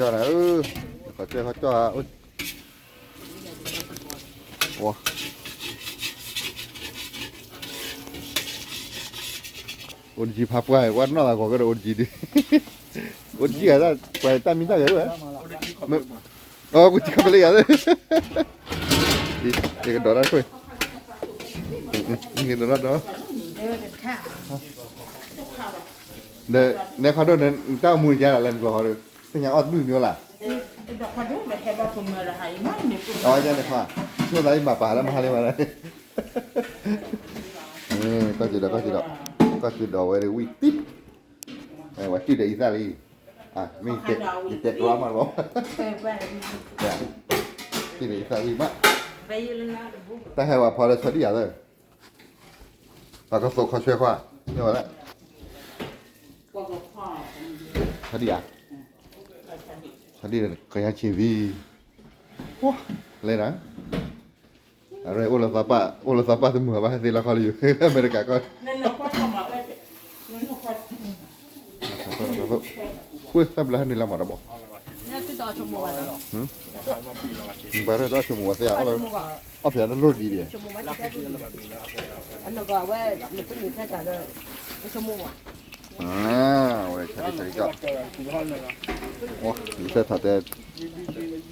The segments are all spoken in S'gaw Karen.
ကီၢ်နၤဧၢ, ကီၢ်ကၠီၣ်ကီၢ်ကၠီၣ်ဧၢ, ဝါ, အိၣ်တယံၤဖးပှၢ် ဝဲနီၢ်သးဂီၤကဒီးအိၣ်တယံၤဒုး, အိၣ်တယံၤဂၤဒၣ် ပှၤတၢ်မံတၢ်ဂဲၤဝဲ, အကူကံခီပလၢယၤသ့, ယကဒီးတၢ်ခွဲ, ယကဒီးတၢ်ဒီး, ဒီးနဲခီဒိၣ်န့ၣ် တၢ်အိၣ်မူန့ၣ်ကဲလၢနကျိၤဟီဒီး သ့ၣ်ညါအီၣ်တမုၢ်မံၤလၢ်, အဝဲန့ၣ်ခီ, ဆိသးအံၤမၤပာ်လၢမဟါလံမး, ကီၢ်စံးဒီး ကီၢ်စံးဒီး, ကီၢ်စံးဒီးဝဲဒၣ်ဝံၣ်တံၢ်, ဝဲတံၢ်ဒီးအံသၣ်လံ, မ့ၢ်ယတဲကျီမးတဘျီ, တံၢ်ဒီးအံသၣ်လံမး, တၢ်ဟဲဝဲဖီလၢဆီဒံၣ်ယၤသၢ ပှၤကသိးခီဆွဲခွါ, မ့ၢ်ဝဲဒၣ်, ဆီဒံၣ်ဧါ, ဆီဒံၣ်ကယၤဆံသံ, လဲၤနၤ, အရ့ အိၣ်လၢသီပၢ် အိၣ်လၢသီပၢ်တမုာ်ဘၣ် ဟဲသ့လီခီလၢယိၤ အမဲရကၤကီၢ်, ဃိတၢ်ဘျါဟဲနုာ်လၢမၤတဘီ, ပှၤရဲၣ်တၢ်ဆိကမိၣ်ဝဲသ့ၣ်ဧါ, အီၣ်ဖျါတလိၣ်ဒံးဒံး, ဝဲဆၣ်က့ဆၣ်က့ကီၢ်, ယဆၢထီၣ်တဲ,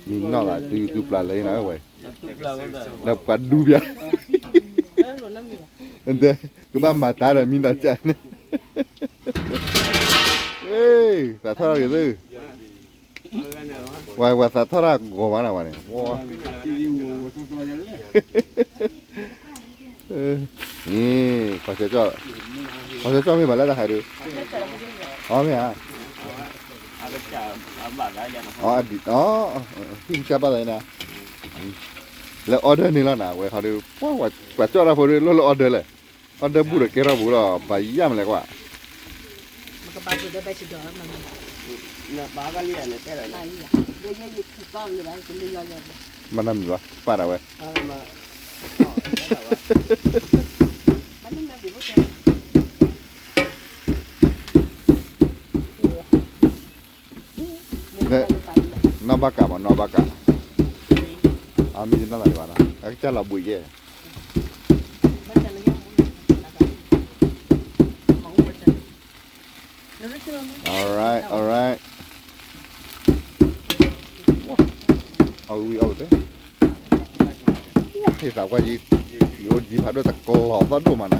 မံနီၢ်သးဒုးဒုးပျၢ်လၢနၤဝဲ, လၢပှၤဒူပျၢ်, ကဘၣ်မၤတၢ်ဒီးမံနီၢ်ကၢ်န့ၣ်, သးထီၣ်ဂ့ၤသု, ဝဲဝဲသးထီၣ်တၢ်ဂီၤမးနၤဝဲန့ၣ်, အံၤ, ခီဆၢကၠီၣ်, ခီဆၢကၠီၣ်မ့ၢ်ဘၣ်လၢတၢ်ဟးဒုး, အမ့ၢ်ဧါ, အဒံး, ဟံၣ်ကစၢ်ဘၣ်သးအံၤနၤ, လၢ order န့ၣ်လီၤနၤ ဝဲခီဒုး, ပှၤကၠီၣ်တၢ်ဖိဒုး လီၢ်လၢ order လဲၣ်, order ဘူးဒီးကဲထီၣ်ဘူးလီၤ ဘၣ်ယၢ်မလဲၣ်ကွၢ် မနၤမံၤဘၣ် ပာ်ဒၣ်ဝဲ, နီၢ်ဘၣ်ကးမး နီၢ်ဘၣ်ကး, အမံၤတနီၢ်သးဒံးဘၣ်နီၤ အကစၢ်လီၤဘှံးယဲၢ် Alright, alright. အဝံၤအီၣ်ဝဲ, ဟ့ၣ်သးကွၢ်ယံၤ, ယအိၣ်ယံၤဖးဒိၣ်တကျီၤသီၣ်ဒိၣ်မးနၤ,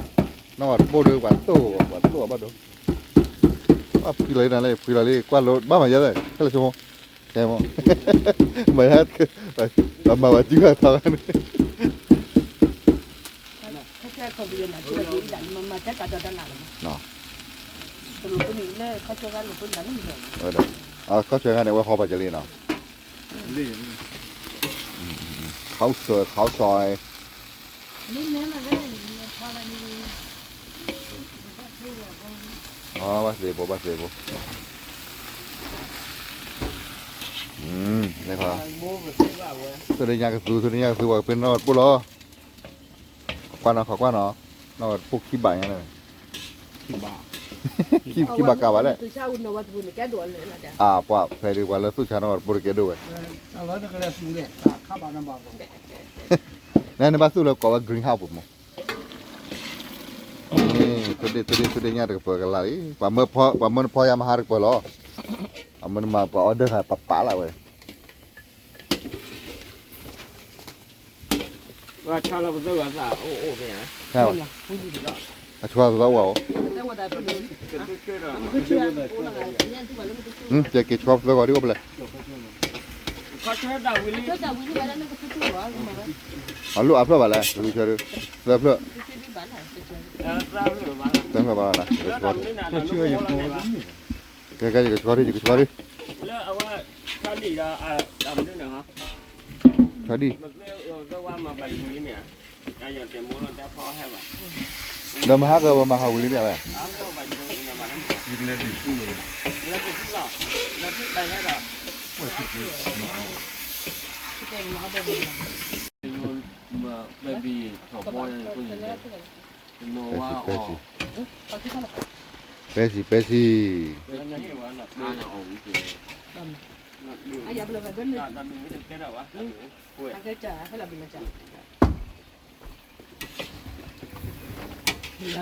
နီၢ်ဝဲတဘိၣ်ဒီး ပှၤတိၢ်, ပှၤတိၢ်အဘၣ်ဒိ, ပှၤဖှံလီၤလံနၤလဲၣ်, ဖှံလီၤလံ, ကွၢ်လိဘၣ်မးယဲၢ်, ဟဲလၢဆိမိၣ်, ကဲမိၢ်, မၤယါ, ပမၤဝဲစုခါထီၣ်န့ၣ် မၤမၤတၢ်ကဒီးတၢ်နၤလီၤမး, ခီၣ်ဆၢဂၤန့ၣ် အဝဲဟီပာ်ကလံနီၤ, ခီၣ်ဆၢ ခီၣ်ဆၢ ဘၣ်သ့ၣ်ဖိ ဘၣ်သ့ၣ်ဖိ, သုတညါကသူ သုတညါကသူ ပှၤကပ့ၤနီၣ်တပိၢ်လီၤ, ကွၢ်နီၤ ခီကွၢ်နီၤ, နီၣ်တပိၢ်ခံဘးညါန့ၣ်, ခံဘးကးဘၣ်လဲၣ်, အပှၤဖဲဒုးပှၤလၢသူၣ်ဆါနီၣ်တပိၢ်တကဲဒိၣ်ဝဲ, နနဘၣ်သူၣ်လၢကိးဝဲ greenhouse ပူၤမး, သုဒ့ၣ် သုဒ့ၣ် သုဒ့ၣ်ညါတကပၤကလါလံ, ပှၤမၢနဖီယါမဟါတကပၤလီၤ, အမၢနမၤပှၤ order ဟးပပာ်လၢ်ဝဲ အဆါသီသီဝဲဧိၤ, ကဲက့ၤဆှီသၢဂီၤဒ်အိၣ်ဖျဲၣ်, အလိၣ်အါဖျၢၣ်ဘၣ်လဲၣ် ကဆှီ, သၢဖျၢၣ်, သၢဖျၢၣ်ဘၣ်လီၤ, ကဲကဲ ယကဆှီဒံး ယကဆှီဒံး, ဆှီဒံး ဒီးမဟါကပမၤဟးဝံၤလံမ့ၢ်ဝဲ, ပဲစံး ပဲစံး ပဲစံး, ခီၣ်ဆၢကၠီၤတယါမဲာ်, တၢ်ထီၣ်ဟံၣ်တၢ်သးစုဘုစုဖိဒီးခိၣ်ပဲတဒ့နီၤ, မိၢ်န့ၣ်နီၤ, ဟဲကီး တဟဲဘၣ်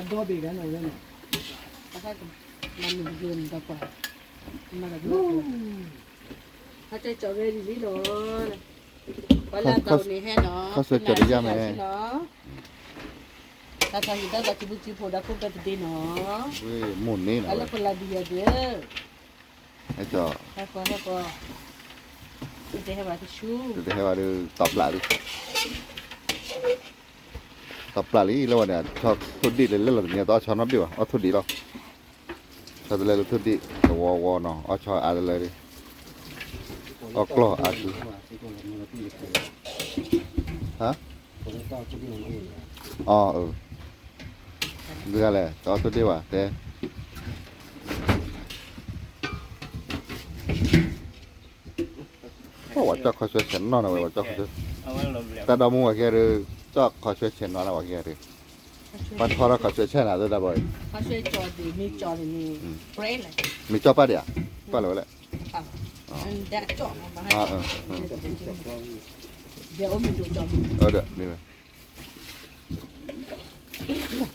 ဒုး တီပျးလံ, တီပျးလံ လၢဝဲန့ၣ် ထိၣ်ဒ့ၣ်လၢလဲၣ်လီၤတနံၤ တအီၣ်ဆီနီတဘ့ၣ်ဘၣ် အီၣ်ထိၣ်ဒ့ၣ်လီၤ, ဆီတလဲလၢထိၣ်ဒ့ၣ် တဝီဝီနီၤ အီၣ်ဆီအါတလၢဒုး, အီၣ်ကျီၢ်အါစု, ဟါ, အီၣ်, ဒ်လဲၣ် တအီၣ်ထိၣ်ဒ့ၣ်ဘၣ်တဲ ပှၤကၠီၣ်ခီဆှဲဆဲးနီၢ်နီၤဝဲ ပှၤကၠီၣ်ခီဆှဲ, တၢ်ဒီမါဝဲကဲဒုး, ကၠီၣ်ခီဆှဲဆဲးနီၢ်နီၤဝဲကဲဒုး, ပှၤထီထီၣ်ခီဆှဲဆဲးနီၢ်သတးဘၣ်, မ့ၢ်ကၠီၣ်ပၢ်ဒံးဧါ, ပၢ်လၢဝဲလဲၣ်,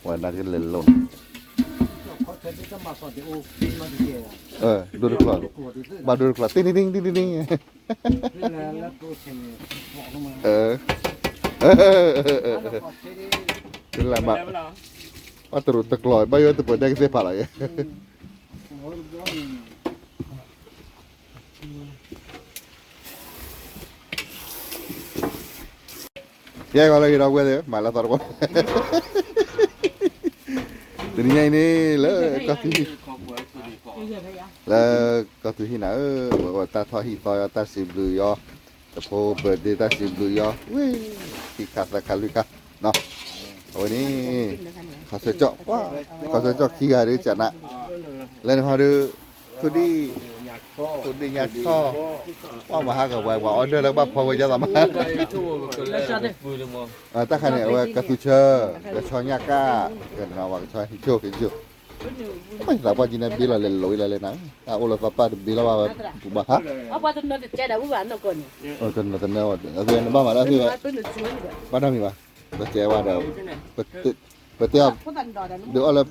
ဝဲဒၣ်ကလဲၤလိၤန့ၣ်, ဒိတကျီၢ်, ဘၣ်ဒိတကျီၢ် တံၢ်တံၢ်တံၢ်တံၢ်တံၢ် လၢမး, ဘၣ်တရူးတကျီၢ် ဘၣ်ယိၣ်တပၢၢ်ဒဲကသ့ၣ်ဖးလီၤယဲ, ယဲၢ်ဂီၤလၢဟံၣ်ဒီပုၢ်ဝဲၢ်သ့ၣ် မၤလၢသီတဝီ, တနံၤညါအံၤန့ၣ် လၢကီၢ်သူးဟံၣ်, လၢကီၢ်သူးဟံၣ်နၤဧၢ, ဝဲတၢ်ထီၣ်ဟံၣ်သီယီၤ တၢ်စံးဘျုးယီၤ, တဖိ birthday တၢ်စံးဘျုးယီၤ, ဝံၤ ခံခါသၢခါလွံၢ်ခါ, အဝဲန့ၣ် ခီဆၢကၠီၣ်, ခီဆၢကၠီၣ်ခံဂၤဒ်ကနး, လၢန့ၣ်ဟီဒုး, ထိၣ်ဒ့ၣ်, ထိၣ်ဒ့ၣ်ညါထီၣ်, ပှၤမၤဟးဂီၤဝဲ ပှၤ order လၢကဘၣ်ဖီဝဲယါသးမး, တၢ်ခါန့ၣ် အဝဲကသူဆၢ, ကဆီညၣ်ကၣ်, ကနဝဲကဆီဟံးဆိၣ်ဟံးဆိၣ်, မ့ၢ်သးပှၢ်ကံန့ၣ်ဘ့လီၤလဲၤလိၤဝံၤလၢလဲၣ်နၤ, တၢ်အိၣ်လၢသးပၢ်တဘ့လီၤဘၣ်ဝဲ, ပူၤဘၣ်ဟါ, တနၢၤတနၢၤဝဲ, နဘၣ်မၤလၢသုဝဲ, ဘၣ်နီတမံၤဘၣ်, ပတဲဝဲဒီး, ပတဲ, ဒုးအီၣ်လၢ, အ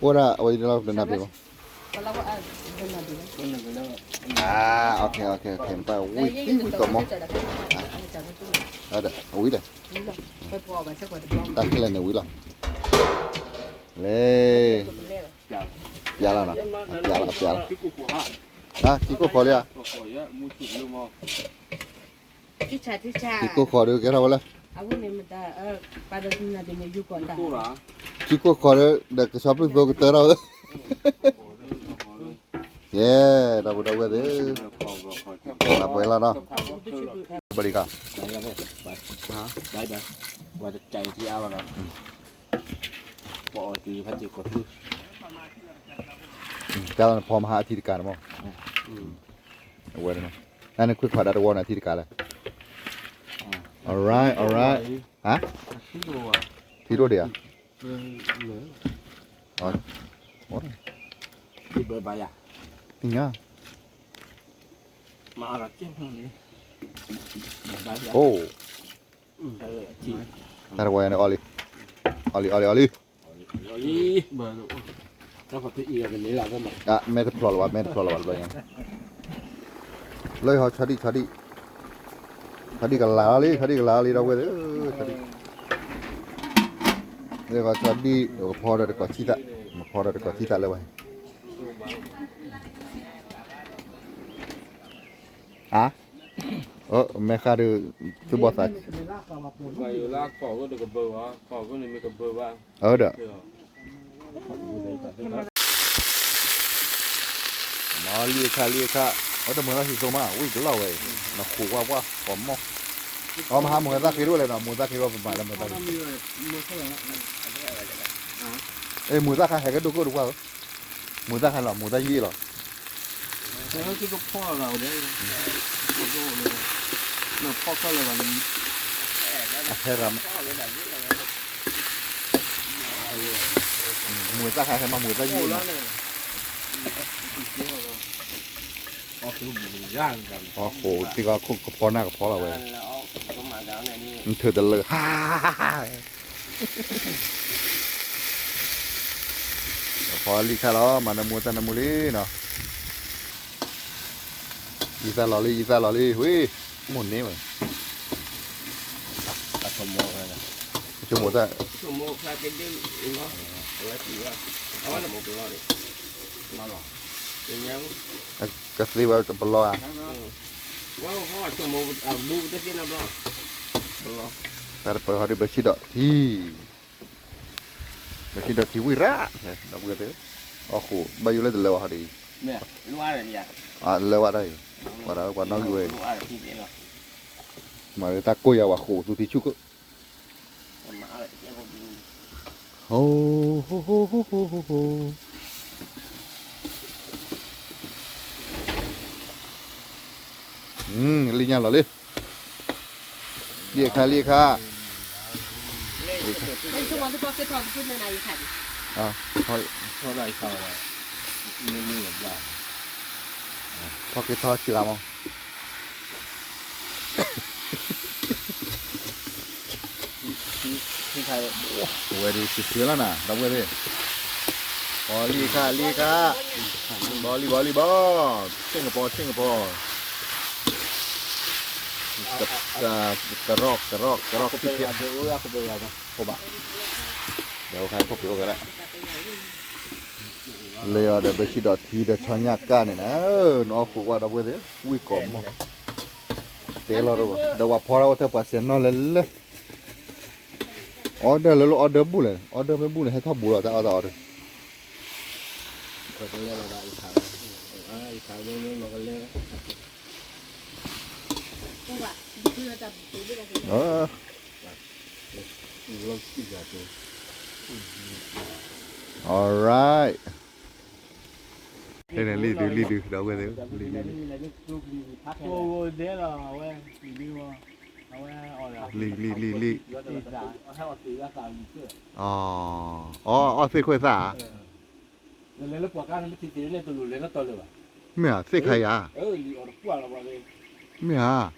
ိၣ်ဒၣ်အဝဲဒၣ်လီၤပနၢ်ပ့ၤမး, အ, အဝံၤလံ, အဝံၤလံ, တၢ်ခဲလၢာ်န့ၣ်ဝံၤလီၤ, လဲၤ, ပျးလီၤနီၤ, ပျးလီၤ, ပျးလီၤ, ဟါ, ထံကိၢ်ဃီလံဧါ, ထံကိၢ်ဃီဒုးကဲထီၣ်ဝဲလၢ, အဝဲန့ၣ်မတၤ ထံကိၢ်ခီဒီး ကဆီဖျုၢ်သိကတၢၢ်ထီၣ်ဧၢ, ယဲ, ဒီပုၢ်ဒီဝဲၢ်သ့ၣ်, လၢပှဲၤလီၤနီၤ, ဘၣ်ဒံးကီး, တၢ်လၢနဖီမဟါအထံတကးန့ၣ်မး, အဝဲ, တၢ်နခွံခွါဒၣ်တဝီန့ၣ်အထံတကးလဲၣ်, alright alright, ဟါ, ထံဒိၣ်ဒံးဧါ, သ့ၣ်ညါ, အိၣ်, တၢ်တဝီန့ၣ်အီလံ, အီလံအီလံအီလံ, မဲာ်တဖျိးလၢၤဘၣ် မဲာ်တဖျိးလၢၤဘၣ်တဘျီညါ, လၢဟီဆီဒံၣ်ဆီဒံၣ်, ဆီဒံၣ်ကလၤလီၤလံ ဆီဒံၣ်ကလၤလီၤလံ ဒီပုၢ်ဝဲၢ်သ့ၣ်ဧၢ, ဆီဒံၣ်, လၢဟီဆီဒံၣ် ကဖီဒီးတကိးဆံသၣ်, ကဖီဒီးတကိးဆံသၣ်လၢဝဲ, အါ, မဲာ်ဃါဒီး, သုဘီၣ်သး, အၢဒီး မၤလံအခါလံအခါ, အတမုာ်လၢဟံၣ်သိမး ဝံၣ်ကလီၢ်ဝဲ, နဃိးဝါဝါဃိးမီၢ်, အမဟါမုာ်သၣ်ဃ့တအိၣ်လဲၣ်နီၤ, မုာ်သၣ်ဃ့ဝဲပမၤလၢမုာ်သၣ်, မုာ်သၣ်ခါဟဲကဒိၣ်ကိၣ်တပှၢ်ဧၢ, မုာ်သၣ်ခါလီၤ မုာ်သၣ်ယံာ်လီၤ အဟဲရၤမး, မုာ်သၣ်ခါဟဲမးမုာ်သၣ်ယံာ်လီၤ, အဃိတံၢ်ကီခိၣ်ကဖီနၢ်ကဖီလီၤဝဲ, နထုးတလၢဟါ, ကဖီလံခါလီၤ မၤနၢမူတၢ်နၢမူလံနီၤ, ယံာ်သၣ်လီၤလံ ယံာ်သၣ်လီၤလံ ဝံၤ, မိၢ်န့ၢ်ဝဲ, အဆိကမိၣ်တၢ်, ကသ့ဝဲပလီၢ်ဧါ, တၢ်တပၢၤဟီဒုး ဘၢဆံၣ်ဒီးထံ ဘၢဆံၣ်ဒီးထံဝံၣ်ရၣ်, ဒီပုၢ်ဝဲၢ်သ့ၣ်, အီၣ်ဃိး ဘၣ်ယိၣ်လၢတလၢဝဲဟီဒုးအံၤ, လၢဝဲတၢ်အံၤ, ပှၤဒၣ်ဝဲပှၤနီၣ်ဂံၢ်ဝဲအံၤ, မၤလၢတၢ်ကိၢ်ယၤဝဲဃိးသူထံဆူၣ်ကိၣ်, လံညါလီၤလံ လံအခါ လံအခါ, ထီၣ်က့ၤထီၣ်ဆံးလၢမး, ဝဲဒၣ်ဆံးဆံးလီၤနၤ ဒီပုၢ်ဝဲၢ်သ့ၣ်, ဘီလံအခါ လံအခါ, ဘီလံ ဘီလံ ဘီ, ဆ့ၣ်ကပီၤ ဆ့ၣ်ကပီၤ, ကရီၣ် ကရီၣ် ကရီၣ် ခိၣ်ဘၣ်, ဒီးခါခိၣ်ပှ့ၤအိၣ်ကရၣ်, လၢအီၤဒီး ဘၢဆံၣ်ဒီးထံဒီးဆီညၣ်ကၣ်န့ၣ်နၤ, နအီၣ်ဃိးဝဲ ဒီပုၢ်ဝဲၢ်သ့ၣ် ဝံၣ်ကိးမီၢ်, တဲလီၤဒီး ဒီးပှၤဖီထီၣ်အိၣ်ထဲပှၤစဲးနီၣ်လဲၣ်လဲၣ်, အီဒၢလၢလၢအီဒၢဘူၣ်လဲၣ် အီဒၢမ့ၢ်ဘူၣ်န့ၣ် ဟဲထီၣ်ဘူးလီၤ တၢ်အီၣ်တၢ်အီဒီး Alright, လံဒု လံဒု ဒီပုၢ်ဝဲၢ်သ့ၣ်, လံ လံ လံ လံ, အီၣ်သ့ၣ်ခိၣ်သၣ်ဧါ, မ့ၢ်ဧါ သ့ၣ်ခါယၤ, မ့ၢ်ဧါ,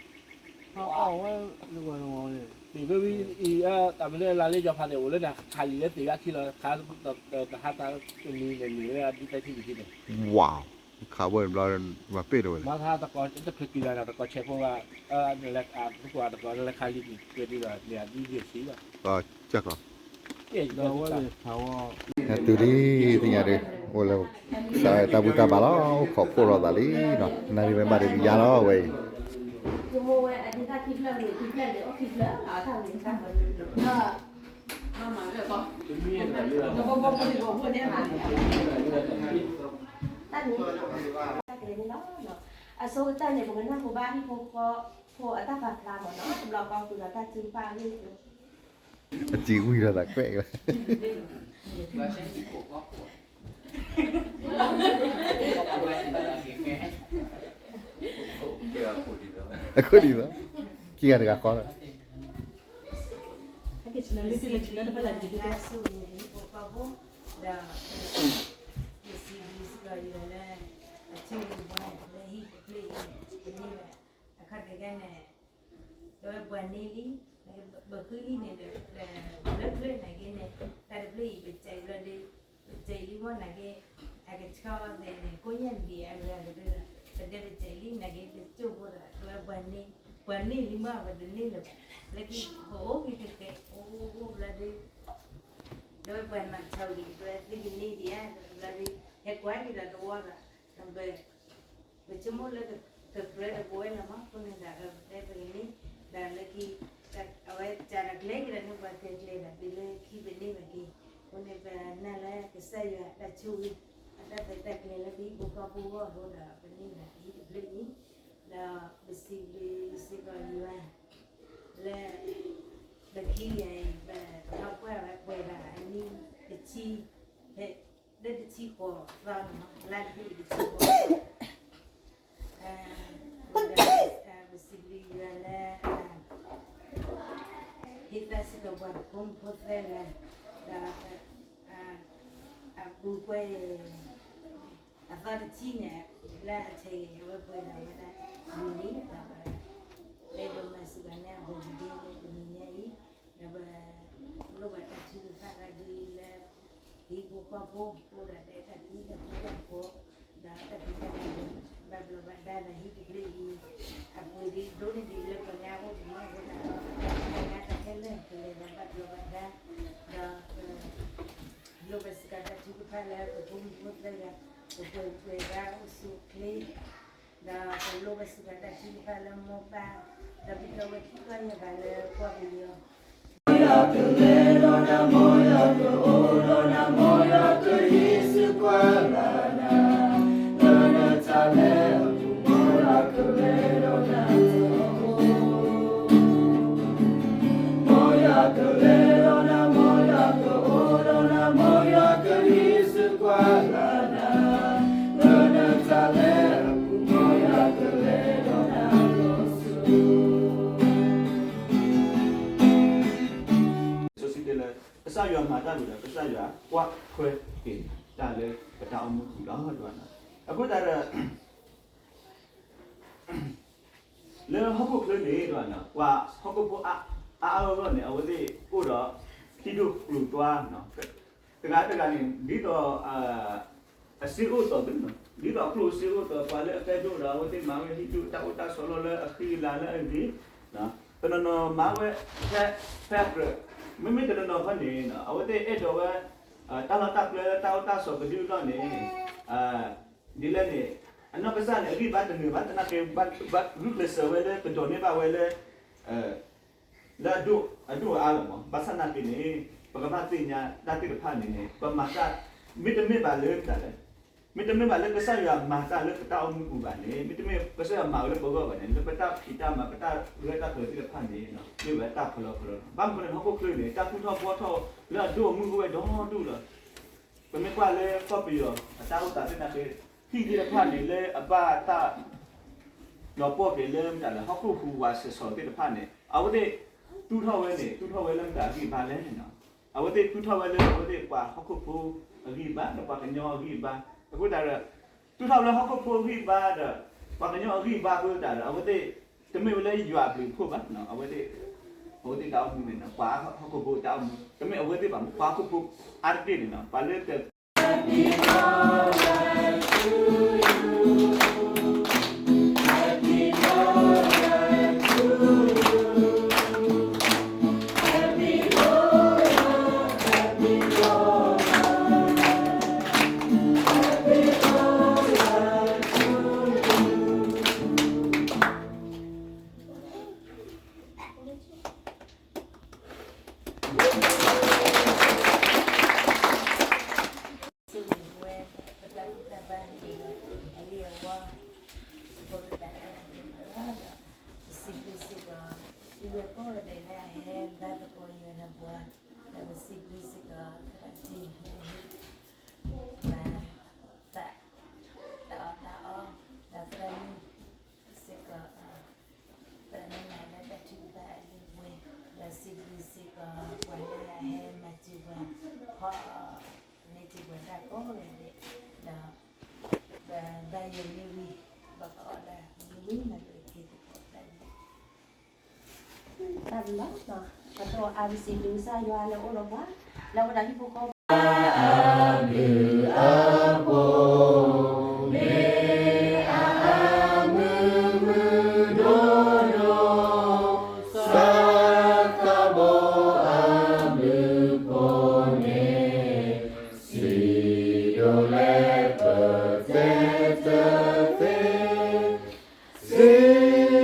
ဝါ, ခးဝဲဘျီ မၤပ့ၣ်တဝဲလဲ�, တကီးဆဲးဖိဘၣ်, ကီး, ဟဲတုၤလံသ့ၣ်ညါဒုး, အိၣ်လၢ စးတၢ်ဘူၣ်တၢ်ဘါလီၤ, အိၣ်ခိးဖှိၣ်ထီၣ်သးလံနီၤ, နၣ်ရံၣ်ဝဲဘၣ်ဒုးယါလီၤဝဲအံၤ, အ တၢ်န့ၣ် တၢ်ကလဲၤန့ၣ်လီၤ. အဆိကတၢၢ်န့ၣ် ပကနၢ်ဟူဘၣ်ဟံၣ်ဖိဃီဖိအတၢ်ပာ်ဖျါမ့ၢ်နီၤ, တဘျီဃီဃုာ်ဒီးတၢ်ထုကဖၣ်အဂ့ၢ်အကျိၤ အစံးဝံၤဒီးသးကွဲးဝဲ အခိၣ်ဒံးဘၣ်, ခံဂၤတဂၤဃီလီၤ. ဒီး ယစံးဘျုးစ့ၢ်ကီးယွၤလၢ အဆိၣ်ဂ့ၤဘၣ်လၢဟံၣ်တဖျၢၣ်အံၤ ပန့ၢ်ဘၣ် အခီၣ်ထံးခဲန့ၣ် ဒီးပှၤန့ၢ်လံ ပဃုလံန့ၣ်ဒီး လၢဖျၢၣ်နာ်က့န့ၣ် တၢ်တဖျၢၣ်အံၤ ပစံးဘျုးဒီး ပစံးလံမ့ၢ်နာ်က့ အကဆှီသဲးန့ၣ် ကိးညါဒံးအဂၤကတၢၢ်ဒီး ပတဲပစံးလံနာ်က့ ပစိၢ်ဖိဒီး ဒီးပှၤန့ၢ် ပှၤန့ၢ်လံမ့ၢ်ပတန့ၢ်လၢၤဘၣ် လၢခံ ပအိၣ်က့ၤကကဲ အိၣ်အိၣ်ဘျီဒီး ဒီးပှၤမၤဆီလံ ပသုကန့ၢ်ဒံးဧါ ဘျီဒီး ဟဲကွၢ်က့ၤဒီးတဝီဒီး ပ ပဆိကမိၣ်လၢကကြၢးဒီးပဝဲလီၤမး အဃိန့ၣ်ဒီး ပတဲပကန့ၢ် ဒီးလၢခံ အဝဲစံးဒီးကျဲက့ၤဒီးန့ၣ် ပှၤတဲကျဲဒီး တုၤလၢခံပန့ၢ်ဘၣ်က့ၤ အဃိန့ၣ် ပနာ်လၢကစၢ်ယွၤအတၢ်ဆိၣ်ဂ့ၤ အတၢ်သဲတၢ်ကျဲလၢပဟံၣ်ဖိဃီဖိအဂီၢ်အဃိဒီး ပန့ၢ်ဘၣ်ဟံၣ်တဖျၢၣ်အံၤ ဒီးပစံးဘျုးစ့ၢ်ကီးယွၤ လၢ ပခံဂၤအံၤ ပထီၣ်ပှဲၤဝဲပှဲၤဒီးအနံၣ်တဆံ ဖဲ လၢတဆံဃိးသီန့ၣ် လါတဘ့ၣ်တဆံဃိးသီ ပစံးဘျုးယွၤလၢ ဟ့ၣ်သါစ့ၢ်ကီးပှၤဖိမုၣ်ဖိသၢဂၤ ဒီး အပူၤကွံာ် အသီတဆံန့ၣ် လၢအဆဲးဂ့ၤ အဝဲပှဲၤဒီးဝဲဒၣ်လွံၢ်နံၣ် ဒီး အဲၣ်ဒိးမၤစၢၤပှၤန့ၣ် အဘူးကဒ့လၢတနံၤညါအံၤ ဒီးပ လိၣ်ဘၣ်တၢ်ထုကဖၣ်လၢဒ်လၢ ဟံၣ်ဖိဃီဖိ အိၣ်ဒီးတၢ်အဲၣ်တၢ်ကွံတၢ်ဃူတၢ်ဖိး ဒီးတၢ်ဖံးတၢ်မၤ ဘၣ်ဘျီးဘၣ်ဒါဒီးဟံၣ်တဖျၢၣ်အံၤ အပှ့ၤဒ်ဒိၣ်န့ၢ်ဒံးလၢပှၤညါအိၣ်ဒံးမ့ၢ်အဃိသတးဒီး ပှၤညါတၢ်ခဲလၢာ်ကလဲၤဒီးဘၣ်ဘျီးဘၣ်ဒါ ဒီး လိၣ်ဘၣ်စ့ၢ်ကီးတၢ်ထုကဖၣ်လၢပဖိမုၣ်ဖိသၢဂၤ ပပှဲၤပှဲၤဂၤအိၣ်ဆူၣ်အိၣ်ချ့ ဒီးပလိၣ်ဘၣ်စ့ၢ်ကီးတၢ်ထုကဖၣ်လၢမိၢ်ပၢ် ဒီးပဒီပုၢ်ဝဲၢ်ခံဂၤယဲၢ်ဂၤလၢကီၢ်ပယီၤ လံာ်စီဆှံတဲလၢ ကစၢ်ယွၤမၤတၢ်ဝံၤဒီး ကစၢ်ယွၤကွၢ်ထွဲက့ၤတၢ်လၢပတၢ်အိၣ်မူပူၤလီၤ. အဃိသတးဒီး လၢဟီၣ်ခိၣ်ချၢန့ၣ် ပှၤဟီၣ်ခိၣ်ဖိအါအါဂီၢ်ဂီၢ်န့ၣ် အဝဲသ့ၣ်အိၣ်ဒီး ဟံၣ်ဒိၣ်ကျိၤတွၤ တဂၤတဂၤန့ၣ် ဒ်သိး အစ့အိၣ်သိး ဒ်သိးကျိၣ်စ့အိၣ်သိး ပှၤလၢအကဲဒိၣ်ဒီး အဝဲသ့ၣ်မၤဝဲဟံၣ်ဒိၣ်တၢ်အိၣ်တၢ်ဆိးလီၢ်လၢအဃံအလၤလၢအဂ့ၤ, တနီၤနီၤမၤဝဲ ဖဲ ဖဲအကြၢး, မ့မ့ၢ်တနီၤနီၤခီန့ၣ် အဝဲသ့ၣ်အဲၣ်ဒိးဝဲ တၢ်လီၢ်တၢ်ကျဲလၢတၢ်အိၣ်တၢ်ဆိးကဒုအလီၢ်န့ၣ် ဒ်လဲၣ်န့ၣ် အနီၢ်ကစၢ်န့ၣ် အဂံၢ်ဘါတနၢၤဘၣ် သနာ်က့ ဘၣ်ဂုာ်ကျဲးစၢးဝဲလၢကဒိးန့ၢ်ဘၣ်ဝဲလၢ လၢအဒိၣ်အါလီၤမး. ဘၣ်ဆၣ်သနာ်က့န့ၣ် ပကဘၣ်သ့ၣ်ညါတၢ်သ့ၣ်တဖၣ်န့ၣ်န့ၣ် ပမၤတၢ် မ့တမ့ၢ်ဘၣ်လၢမတၤလဲၣ်, မ့တမ့ၢ်ဘၣ်လၢကစၢ်ယွၤမၤတၢ်လၢပတၢ်အိၣ်မူပူၤဘၣ်န့ၣ် မ့တမ့ၢ်ကစၢ်ယွၤမၤဝဲလၢပဂီၢ်ဘၣ်န့ၣ် လၢပတၢ်ဖံးတၢ်မၤ ပတၢ်ရဲၣ်တၢ်ကျဲၤသ့ၣ်တဖၣ်န့ၣ် မ့ၢ်ဝဲတၢ်ဖီလီၤဖီလီၤလီၤ. ဘၣ်မနုၤလဲၣ် ဟီၣ်ခိၣ်ချၢန့ၣ် တၢ်သူၣ်ထီၣ်ဘှီထီၣ်လၢအဒိၣ်အမုၢ်အိၣ်ဝဲဒီဒူၣ်လီၤ. ပမ့ၢ်ကွၢ်လၢကီၢ်ပယီၤအတၢ်အိၣ်သးသ့ၣ်တဖၣ်န့ၣ် ဟံၣ်သ့ၣ်တဖၣ်န့ၣ် လၢအဘၣ်တၢ် ဒီးပိာ်က့ၤလၢမတၤလဲၣ် ဟီၣ်ခိၣ်ဟူးဝးစဲးဆီးသ့ၣ်တဖၣ်န့ၣ် အဝဲသ့ၣ်သူၣ်ထီၣ်ဝဲန့ၣ် သူၣ်ထီၣ်ဝဲလၢမတၤအဂံၢ်အဘါလဲၣ်န့ၣ် အဝဲသ့ၣ်သူၣ်ထီၣ်ဝဲလၢအဝဲသ့ၣ်ပှၤဟီၣ်ခိၣ်ဖိအဂံၢ်အဘါ ဒီးပှၤကညီအဂံၢ်အဘါ အဃိသတးဒီး သူၣ်ထီၣ်ဝဲလၢဟီၣ်ခိၣ်ဖိအဂံၢ်အဘါဒီး ပှၤကညီအဂံၢ်အဘါအဃိသတးဒီး အဝဲသ့ၣ်တမ့ၢ်ဝဲလၢယွၤအဘျုးအဖှိၣ်ဘၣ် အဝဲသ့ၣ် အဝဲသ့ၣ်တၢ်အိၣ်မူန့ၣ် ပှၤဟီၣ်ခိၣ်ဖိတၢ်အိၣ်မူ တမ့ၢ်အဝဲသ့ၣ်ဘၣ် ပှၤဟီၣ်ခိၣ်ဖိအါတက့ၢ်န့ၣ် ပှၤလၢတ သကိးယွၤနဘှါ, ဒီးပစံးဘျုးစ့ၢ်ကီး သရၣ်တံၢ်လၢဟ့ၣ်ပှၤ သး တၢ်အီၣ်တၢ်အီ, ဒီးသရၣ်မုၣ်စ့ၢ်ကီး သရၣ်မုၣ်လၢတၢ်ထုကဖၣ်အလုၢ်အပှ့ၤ, ဒီးစံးဘျုးစ့ၢ်ကီး ပှၤလၢအဟဲမၤစၢၤပှၤ ဖီ န့ၢ်စ့ၢ်ကီးတၢ်ကိးဂၤဒဲး, ဒီး ပဘၣ်ယိၣ်မ့ၢ်ဝံၤ ဘၣ်ကအီၣ်ဒၣ်မ့ၢ်ဝံၤ မၤလိာ်က့ၤသကိးတၢ်န့ၣ် တၢ်ဘျီ, ပဒိၣ်အါ ပစံးဘျုးကစၢ်ယွၤလၢအအိၣ်ဒီးပှၤ လၢအဝဲဒၣ်ဟံၣ်ဖိဃီဖိ အဘျုးအဖှိၣ် မ့ၢ်အအမုာ်မုာ်ဒိၣ်ဒိၣ်, စီၤသးဘိအဘျုးအဖှိၣ်န့ၣ် စံးဒိၣ်လဲၣ်ပတဲတသ့, စံး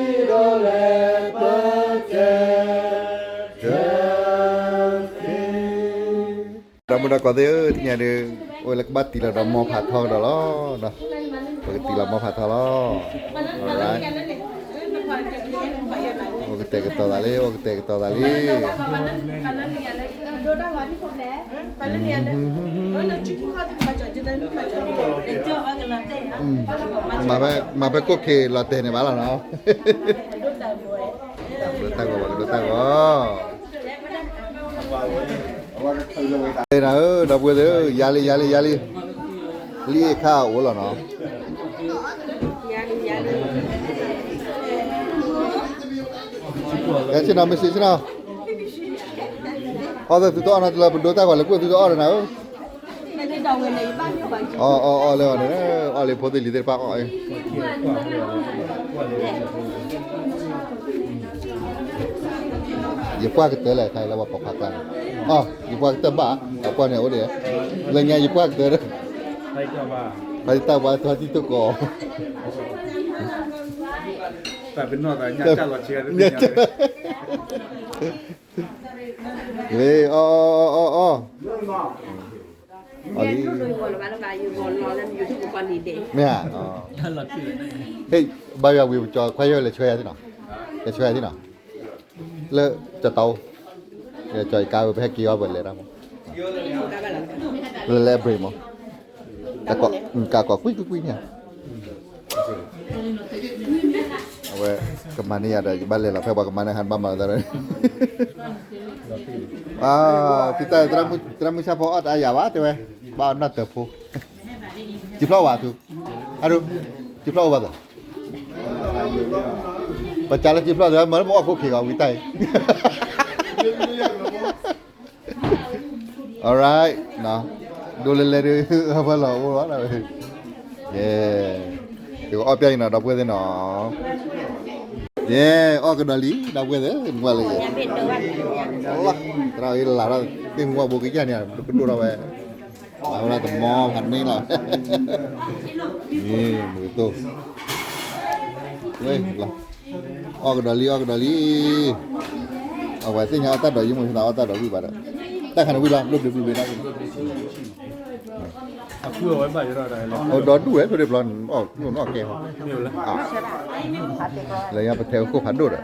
ဒိၣ်လဲၣ်ပတဲတသ့. ဒီပုၢ်ဒီဝဲၢ်သ့ၣ်ဧၢ, တနံၤအံၤဒုး အိၣ်လၢကဘၣ်တံၢ်လီၤဒီးမီဖးထီကဒီးလီၤ. ပကတံၢ်လီၤမီဖးထီလီၤ. Alright. အိၣ်ကတဲာ်ကတီၤသးလံ, အိၣ်ကတဲာ်ကတီၤသးလံ. မၤဖဲကိၣ်ခ့လီၤတဲာ်န့ၣ်ဘၣ်လီၤနီၤ. ဒိၣ်တၢ်ဂီၤဘၣ်, ကဒိၣ်တၢ်ဂီၤ. တဲနၤဧၢ, ဒီပုၢ်ဝဲၢ်သ့ၣ်ဧၢ, ယၤလံ ယၤလံ ယၤလံ. လံာ်အခါအိၣ်လီၤနီၤ. ယဆ့ၣ်နီၤ မ့ၢ်ဆ့ၣ်နီၤ, အီၣ်သ့ၣ်သုတအီၣ်နီတလၢ ပဒိၣ်တၢ်ဂီၤလၢကွံာ်သုတအီၣ်ဒီးနၤဧၢ. အီၣ်အီၣ်အီၣ်လၢအီၤန့ၣ်, အီၣ်လၢဖိသ့ၣ်လံၤသ့ၣ်တဖၣ်အီၣ်အံၤ. ယပှၢ်ကတၢၢ်လၢခါအံၤလၢပှၤပိာ်ခွါကျါန့ၣ်, အီၣ် ယပှၢ်ကတၢၢ်ဘၣ်, အပှၢ်န့ၣ်အိၣ်ဒံး, လၢညါယပှၢ်ကတၢၢ်ဒီး, ဖါတံၢ်တၢ်ပှၤ ဖါတံၢ်တကိး တၢ်ပနီၣ်သးညါတၢ်လီၤဆံး, ညါတၢ်, အီၣ်အီၣ်အီၣ်အီၣ်အီၣ်, အီၣ်လံ, မ့ၢ်ဧါ, ဟ့ၣ် ဘါယွၤဝံၤ ပကၠီခွဲးယဲၢ် လဲၤဆှၢယၤသ့ၣ်နီၤ, လဲၤဆှၢယၤသ့ၣ်နီၤ, လၢကၠီတၢ်အိၣ်, လဲၤကၠီအံၤကါဝဲ ပဟဲက့ၤအီၤ ပလဲၤတၢ်မး, လဲၤလဲၤ break မး, ကးကီးကွံာ်ကွံာ်ကွံာ်န့ၣ် အဝဲ ကမၤန့ၢ်ယၤဒီး ယဘၣ်လဲၤလီၤဖဲပှၤကမၤန့ၢ်ဟးဘၣ်မၤသးဒီး, သရၣ်မုၣ်ဆၣ်ဖိအီၣ်တအါယၤဘၣ် တဲဝဲ, ဘၣ်အီၣ်နီၢ်တၢၤဖိ, စံၣ်ဖျီၣ်ဝဲသု, အဒိ, စံၣ်ဖျီၣ်အိၣ်ဘၣ်သး, ပစးလၢစံၣ်ဖျီၣ်သး မၤလၢပအီၣ်ခိၣ်ခံဂၤဝံၤတၢ်အံၤ Alright, ဒိးလဲၤလဲၤဒီး အဖီလီၤအိၣ်လီၤ, ယဲ, ယကအီၣ်ပျဲၢ်အံၤနီၤ ဒီပုၢ်ဝဲၢ်သ့ၣ်နီၤ, ယဲ, အီၣ်ကဒီးလံ ဒီပုၢ်ဝဲၢ်သ့ၣ်, မ့ၢ်လၢယဲ, သရၣ်အံၤလၢ်ထီၣ် သ့ၣ်မူဘိကယၢ်န့ၣ် ပကဒိၣ်ထီၣ်ဝဲ, မၤဝဲဒၣ်တမီဖးန့ၣ်လီၤ, မုာ်သိ, အီၣ်ကဒီးလံ အီၣ်ကဒီးလံ အဝဲသ့ၣ်ညါအီၣ်တၢ်ဒီးယံၤမး သးအီၣ်တၢ်ဒီးဝံၣ်ဘၣ်ဒီး, တၢ်ခါန့ၣ်ဝံၣ်လီၤ ဘျိဘျိဘျိဘျိ, အဒီဒူၣ်ဝဲ ဖဲဒၣ်ဘျီန့ၣ် အီၣ်ကျိၣ်နီၣ်ကဲဟီ, လၢညါပထဲခိၣ်ဖးဒိၣ်ဒီး,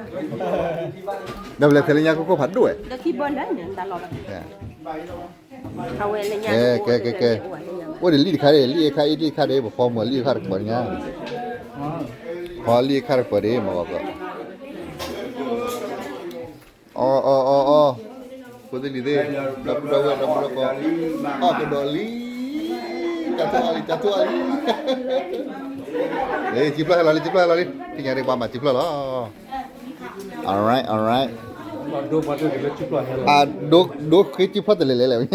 ဒီးပလဲၤထဲလၢညါခိၣ်ဖးဒိၣ်ဝဲ ကဲ, ကဲ, ကဲ, အိၣ်ဒီးလံာ်တခါဒၣ်, လံာ်အခါအံၤ လံာ်အခါဒၣ် ပဖီမုၢ်လံာ်အခါတကပၤညါ, ဖီလံာ်အခါတကပၤဒၣ် မ့ၢ်ဘၣ်ကီး, အီ အီ အီ အီ, ဖိသ့ၣ်လံၤသ့ၣ်, ဒီပုၢ်ဒီဝဲၢ် ဒီပုၢ်ဒီဝဲၢ်, အီၣ်ကဒီးလံ, တၢ်ထိၣ်အီလံ တၢ်ထိၣ်အီလံ, စံၣ်ဖျီၣ်ဟဲလီၤလံ စံၣ်ဖျီၣ်ဟဲလီၤလံ, သ့ၣ်ညါဒၣ်ပှၤမၤစံၣ်ဖျီၣ်လီၤ. Alright, alright. အဒိ ဒိဃ့စံၣ်ဖျီၣ်တလဲၤလဲၤလဲၣ်ဝဲ,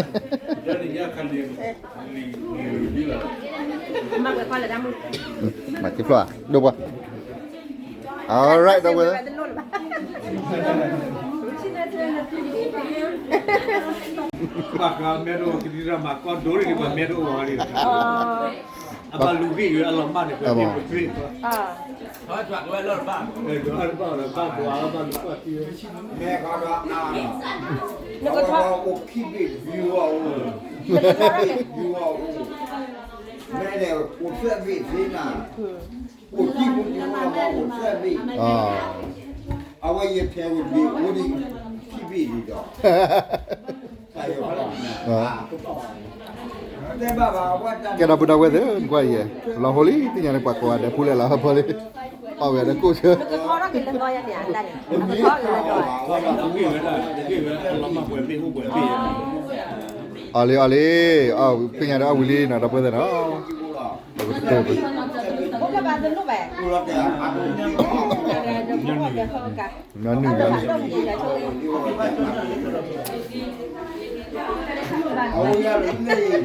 မၤစံၣ်ဖျီၣ်ဧါ ဒိပှၤ, alright ဒီပုၢ်ဝဲၢ်, ဘၣ်ဃးမဲတအိၣ်ကဒံရၣ်မၤကီၢ်ဒိၣ်န့ၣ် ပှၤမဲတအိၣ်ဝဲလံ, အဘၣ်လူၤဂ့ၢ်အလီၤမၢ်န့ၣ် ပှၤမဲပသ့ၣ်, ဘၣ်ဘၣ်ဘၣ်ဘၣ်ဘၣ်ဘၣ်လူၤကီၢ်ထံ, မဲခီဒီးအါ, အဝဲအိၣ်ခံဘ့ၣ် view အအိၣ်, မဲန့ၣ်အိၣ်သၢဘ့ၣ်သ့နၤ, အိၣ်တံၢ်ပူၤတံၢ်ပူၤမးအိၣ်သၢဘ့ၣ်, အဝဲယထဲအိၣ်ဘ့ၣ်အိၣ်ဒံး, ခံဘ့ၣ် ကဲဒီပုၢ်ဒီဝဲၢ်သ့ၣ်ဧၢ, နကွၢ်ယဲ, လီၤဟိလံ သ့ၣ်ညါန့ၣ် ပှၤကိးဂၤဒဲး ဖူလဲၣ်လီၤဖီလံ, အီၣ်ဝဲဒီးကိၣ်ဆၢ, အီၣ်လံအီၣ်လံ, သ့ၣ်ညါဒီးအဝံၤလံနီၤ ဒီပုၢ်ဝဲၢ်သ့ၣ်နီ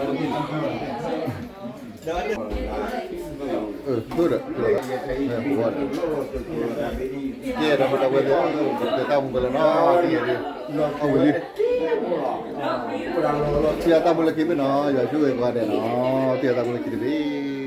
ၤ, ပကတိၤပ ညီနုၢ်ညီနုၢ်, ဒ်, ကဲဒီးပတဝဲသ့ၣ်, ပတၢ်မူကလၢနီၤ, အဝံၤလံ, ထံၣ်အတၢ်မူလၢခံဘ့ၣ်နီၤ, ယွၤဆိၣ်ဂ့ၤပှၤဒဲးနီၤ, ထံၣ်အတၢ်မူလၢခံတဘ့ၣ်.